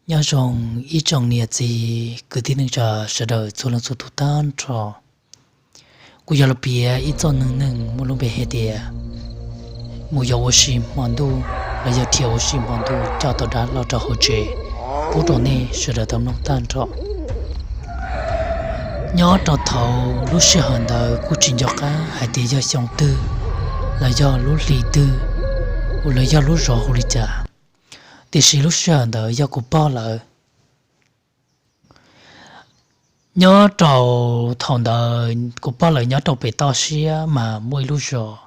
Nyob zoo ib tsoom niam txiv kwv tij neej tsa sawv daws txhua leej txhua tus tag nrho. Kuv yog los piav ib txoj neej neeg muaj lub npe hais tias mus yos ua si hmo ntuj los yog dhia ua si hmo ntuj coj tau dab los rau hauv tsev pub rau nej sawv daws tau mloog tag nrho. Nyob rau thaum lub sij hawm ntawd kuj tsis nco qab hais tias yog xyoo twg los yog lub hli twg, los yog lub zos hu li cas, tiam sis lub sij hawm ntawd yog kuv pog lawv nyob rau, thaum ntawd kuv pog lawv nyob rau pem toj siab mas muaj ib lub zos.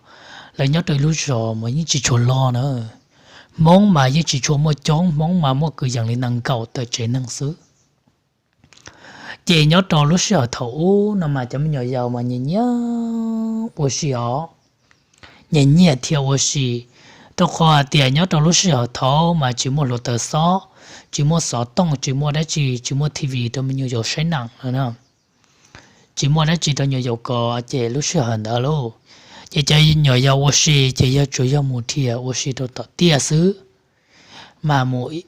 Lawv nyob rau ib lub zos mas yeej tsis tshua loj na. Hmoob mas yeej tsis tshua muaj coob, Hmoob mas muaj kwv yees li nees nkaum tawm tsev neeg xwb. Ces nyob rau lub sij hawm thaum ub no mas cov me nyuam yaus mas nyiam nyiam ua si os, nyiam nyiam thiab ua si, rau qhov hais tias nyob rau lub sij hawm thaum ub mas tsis muaj hluav taws xob, tsis muaj xov tooj, tsis muaj dab tsi, tsis muaj T V rau me nyuam yaus saib nees no, tsis muaj dab tsi rau nyuam yaus ko. Ces lub sij hawm ntawd lauj, ces cov nyuam yaus ua si ces yog tsuas yog mus dhia ua si rau tom tiaj xwb. Mas mus,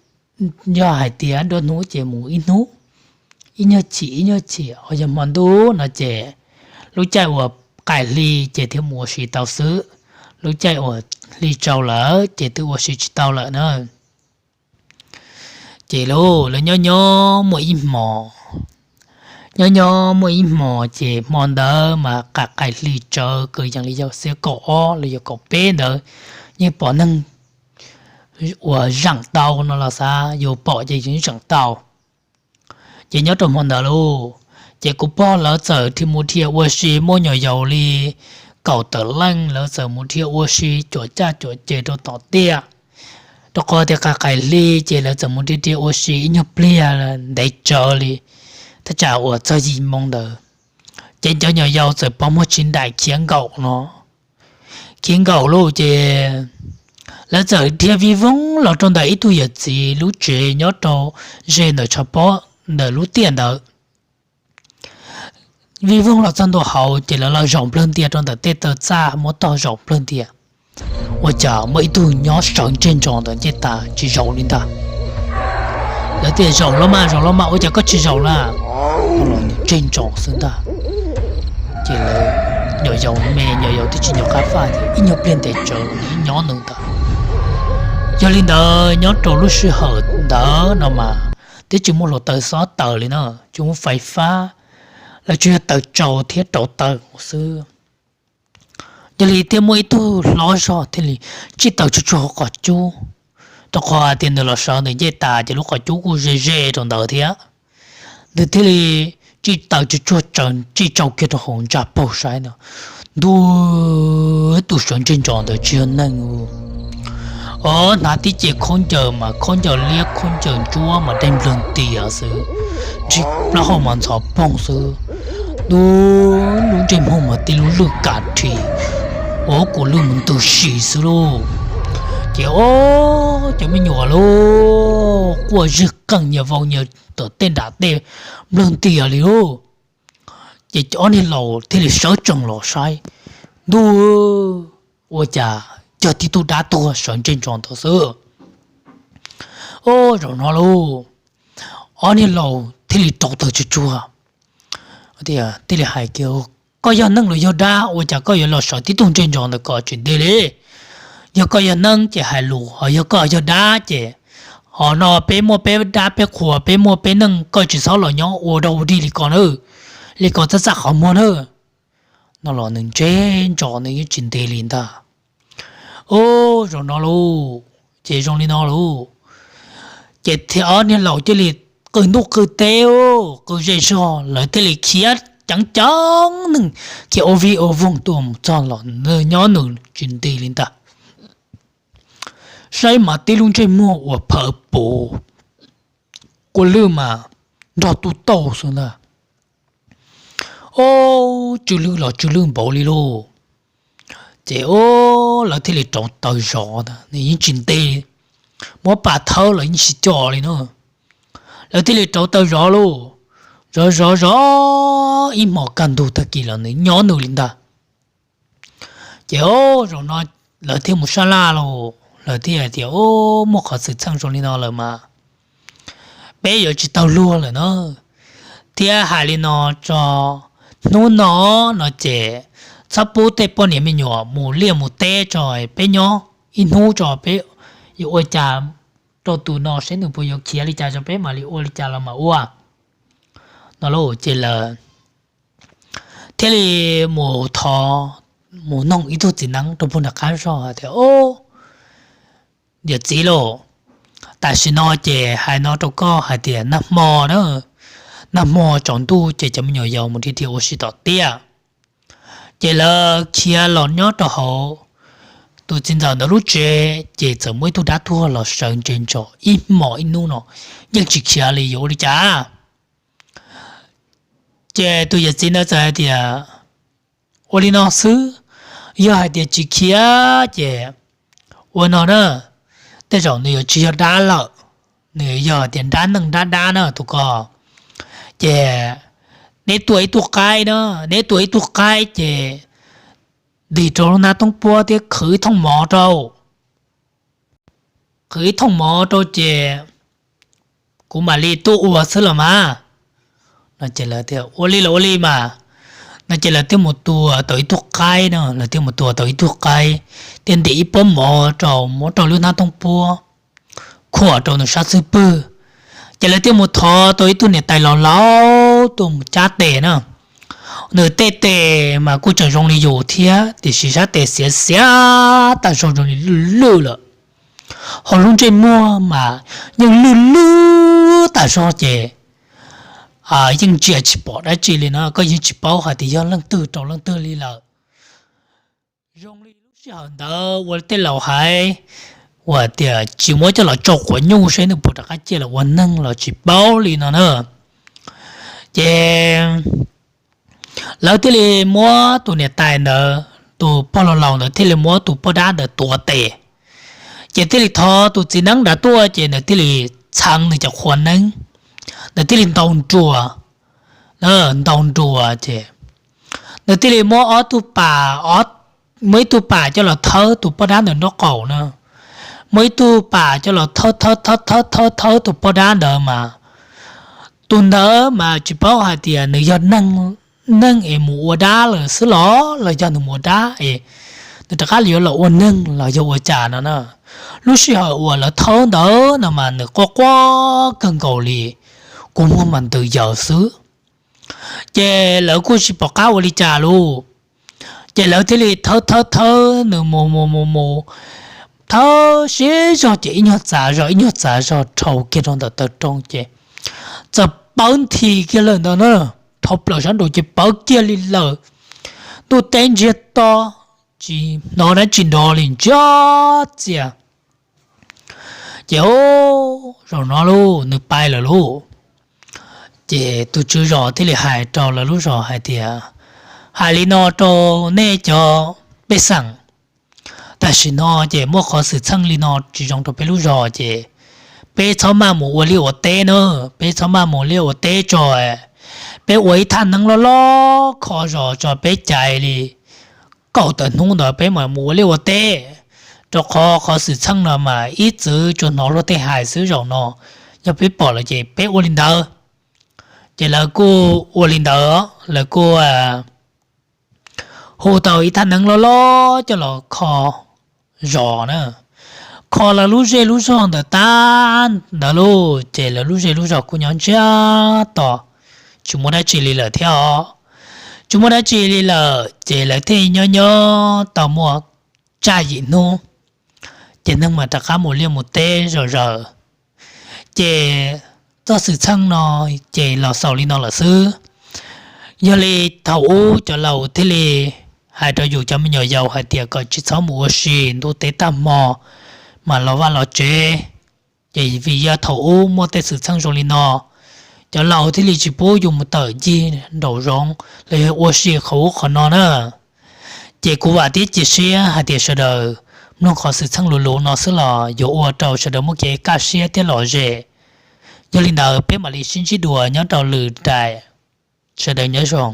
yog hais tias nruab hnub ces mus ib hnub, ib nyuag chim ib nyuag chim, ho yog hmo ntuj no ces lub caij uas qaim hli ces thiaj mus ua si tau xwb, lub caij uas hli tsaus lawm ces twb ua si tsis tau lawm na. Ces lauj, lawv nyob nyob muaj ib hmo, nyob nyob muaj ib hmo ces hmo ntawd mas qaim qaim hli tsawv kws yees li yog xiab kaum ob los yog kaum peb ntawd, yeej pom neeg uas zeem tau no los xav, yus pom ces yus zeem tau. Ces nyob rau hmo ntawd lauj, ces kuv pog lawv txawm dhia mus dhia ua si, muaj nyuam yaus li kaum tawm leej, lawv txawm mus dhia ua si cuam caj cuam ces rau tom tiaj, rau qhov tias qaim qaim hli ces lawv txawm mus dhia dhia ua si ib nyuag pliag ntev tsawv li, thaj tsam uas txog yim moo ntawd, ces cov nyuam yaus txawm pov muag tsis nraim khiav nkaum no, khiav nkaum lauj. Ces lawv txawm dhia vij voog los rau ntawm ib tug yawm txiv lub tsev nyob rau ze ntawm tshav pob ntawm lub tiaj ntawd. Vij voog los txog ntua hauv ces lawv los zaum nplawg ntias rau ntawm tej taw txaj, muab tog zaum nplawg ntias. Ua cas muaj ib tug nyob sawv ntsej ntsos ntawm ncej tas tsis zaum li ntag. Lawv thiaj zaum los mas, zaum los mas, ua cas koj tsis zaum na? Los ntsej ntsos xwb ntag. Ces lawv, nyuam yaus me nyuam yaus twb tsis nco qab faj, ib nyuag pliag ntev tsawv nyob nws ntag. Yog li ntawd nyob rau lub sij hawm ntawd no mas twb tsis muaj hluav taws xob taws li na, tsis muaj fais fab, lawv tsuas yog taws tsaus thiab rauv taws xwb. Yog li thiaj muaj ib tug hlob zog thiaj li tsij taws tsuag tsuag hauv qhov cub, rau qhov hais tias nws los sawv ntawm ncej tas ces lub qhov cub kuj ze ze rau ntawd thiab. Nws thiaj li tsij taws tsuag tsuag tsij tsau kiag rau hauv ntsa paug saib no, ntuj, tus sawv ntsej ntsos ntawd tsis yog neeg. Os, hnav tib ce khaub ncaws mas khaub ncaws liab khaub ncaws ntsuab mas dej nplawg ntias xwb, nrig plaub hau mas ntxhov poog xwb. Ntuj, lub ntsej muag mas tib lub lwj kav rhis, ua kua lwj mus ntws si xwb lauj. Ces ob cov me nyuam lauj, quaj zig qeej nyias vau nyias tom tej nram tej nplawg ntias li lauj. Ces ob niag laus thiaj li sawv tsees los saib, ntuj, ua cas yog tib tug dab tuag sawv ntsej ntsos ntawd xwb. Ob, zaum no lauj, ob niag laus thiaj li rauv taws tsuag tsuag, thiaj li hais tias, koj yog neeg los yog dab, ua cas koj yuav los sawv tib tug ntsej ntsos ntawm ko tsis nti li? Yog koj yog neeg ces hais lus, ho yog koj yog dab ces, ho no peb muaj peb dab peb qhua, peb muaj peb neeg, koj tsis txhob los nyob ua dog ua dig li ko na, li ko txaj txaj qhov muag na. No los nws ntsej ntsos nws yeej tsis nti li ntag. Ub, zaum no lauj, ces zoo li no lauj, ces ob niag laus cia li qw ntuj qw teb, qw zej zog, lawv thiaj li khiav ceev ceev neeg, khiav ua vij ua voog tuaj mus txog los nws nyob nws tsis nti li ntag. Saib mas tib lub ntsej muag uas phawv puv, kua lwj mas nrog tub tauj xwb ntag. Ob, tsw lwj los tsw lwj npaum li lauj. Ces ob, lawv thiaj li rauv taws zov ntag, nws yeej tsis nti, muab pas thawb los yeej tsis co li na. Lawv thiaj li rauv taws zov lauj, zov zov zov ib hmos kaj ntug tag kis los nws nyob nws li ntag. Ces ob, zaum no lawv thiaj mus sab laj lauj, lawv thiaj hais tias, ub, muaj qhov xwm txheej zoo li no lawm mas peb yuav tsis taug luag lawm na. Thiab hais li no tso, hnub no no ces txhob pub tej poj niam me nyuam mus liaj mus teb tso, peb nyob ib hnub tso peb yuav ua cas rau tus no seb nws puas yuav khiav li cas tso peb mam li ua li cas los mas ua no lauj. Ces lawv thiaj li mus thov, mus noog ib tug txiv neeb rau puag nram qab zog hais tias, Ob, yawm txiv lauj, tam sim no ces hais no rau koj hais tias nag hmo na, nag hmo tsaus ntuj ces cov me nyuam yaus mus dhia dhia ua si tom tiaj, ces lawv khiav los nyob rau hauv tus txiv ntxawm ntawd lub tsev, ces txawm muaj ib tug dab tuag los sawv ntse ntsos ib hmos ib hnub no yeej tsis khiav li, yuav ua li cas? Ces tus yawm txiv ntawd txawm hais tias, Ua li no xwb, yog hais tias tsis khiav ces ua no na, tej zaum nws yuav tsis yog dab lawm, nws yog tias nrab neeg nrab dab na tus ko. Ces neb tua ib tug qaib na, neb tua ib tug qaib ces ntim rau lub hnab tooj puab thiab qhwv ib thooj mov rau, qhwv ib thooj mov rau ces kuv mam li tuaj ua xwb los mas. No ces lawv tias, Ua li los ua li mas. No ces lawv thiaj mus tua tau ib tug qaib no, lawv thiaj mus tua tau ib tug qaib, thiaj ntim ib pob mov rau, muab rau lub hnab tooj puab, khuam rau nws sab xub pwg. Ces lawv thiaj mus thov tau ib tug niam tais laus laus tuaj mus cab tes na. Nws tej tes mas kuj tseem zoo li yus thiab, tiam sis sab tes xiav xiav tas zog zoo li lwj lwj lawm. Ho lub ntsej muag mas yeej lwj lwj tas zog ces yeej ntsia tsis pom dab tsi li no, koj yeej tsis paub hais tias yog leej twg rau leej twg li lawm. Zoo li lub sij hawm ntawd ua tej laus hais, ua tias tsis muab coj los tsau quav nyuj seb nws puas rov qab ciaj los ua neeg los tsis paub li no na. Ces lawv thiaj li muab tus niam tais ntawd, tus pog laus laus ntawd thiaj li muab tus poj dab ntawd tuav tes. Ces thiaj li thov tus txiv neeb nrad tuaj ces nws thiaj li txheev nws cov qhua neeb, nws thiaj li ntaus nruas, ntaus nruas ces nws thiaj li muab ob tug pas, muab ib tug pas coj los thawb tus poj dab ntawd nraub qaum na, muab ib tug pas coj los thawb thawb thawb thawb thawb tus poj dab ntawd mas, tus ntawd mas tsis paub hais tias nws yog neeg es mus ua dab lawm xwb los los yog nws mus ua dab es nws rov qab yuav los ua neeg los yog ua cas no na. Lub sij hawm uas lawv thawb ntawd no mas nws quaj quaj kawg nkaus li, kua muag mas ntws yaws xwb. Ces lawv kuj tsis pom qab ua li cas lauj. Ces lawv thiaj li thawb thawb thawb nws mus mus mus mus, thawb siab zog ces ib nyuag txav zog ib nyuag txav zog dhau kiag rau ntawm taw rooj ces txawm pawv nthi kiag lawm ntawd na, dhau plaws sab nraud ces pawv kiag li lawm. Ntuj teb ntsiag to, tsis hnov dab tsi nrov li ntsiag txiag. Ces zaum no lauj nws pais lawm lauj. Ces tus tswv zos thiaj li hais rau lawv lub zos hais tias, Hais li no rau nej cov pej xeem, tam sim no ces muaj qhov xwm txheej li no tsis zoo rau peb lub zos ces peb txhob maj mus ua liaj ua teb na, peb txhob maj mus liaj ua teb tso, peb ua ib thaj neeb loj loj kho zos tso peb cais li kaum tawm hnub ntawd peb mam mus ua liaj ua teb, rau qhov qhov xwm txheej no mas ib txwm tsuas hnov luag tej hais xwb, zaum no yog peb pom lawm ces peb ua li ntawd. Ces lawv kuj ua li ntawd, lawv kuj hu tau ib thaj neeb loj loj coj los kho zos na. Kho lawv lub zej lub zog ntawd tag ntawd lauj ces lawv lub zej lub zog kuj nyob ntsiag to, tsis muaj dab tsi li lawm thiab os. Tsis muaj dab tsi li lawm ces lawv thiaj nyob nyob tau muaj tsaj yim hnub, ces neeg mas rov qab mus liaj mus teb zom zaws. Ces txoj xwm txheej no ces los xaus li no lawm xwb. Yog li thaum ub cov laus thiaj li hais rau yus cov me nyuam yaus hais tias kom tsis txhob mus ua si ntuj teb tag hmo mas los vaj los tsev. Ces vim yog thaum ub muaj tej xwm txheej zoo li no, cov laus thiaj li tsis pub yus mus tawm ncig nraum zoov los yog ua si qhov ub qhov no na. Ces kuv vam thiab cia siab hais tias sawv daws mloog qhov xwm txheej luv luv no xwb los yuav ua rau sawv daws muaj kev kaj siab thiab lom zem. Yog li ntawd peb mam li sib ntsib dua nyob rau lwm daim, sawv daws nyob zoo.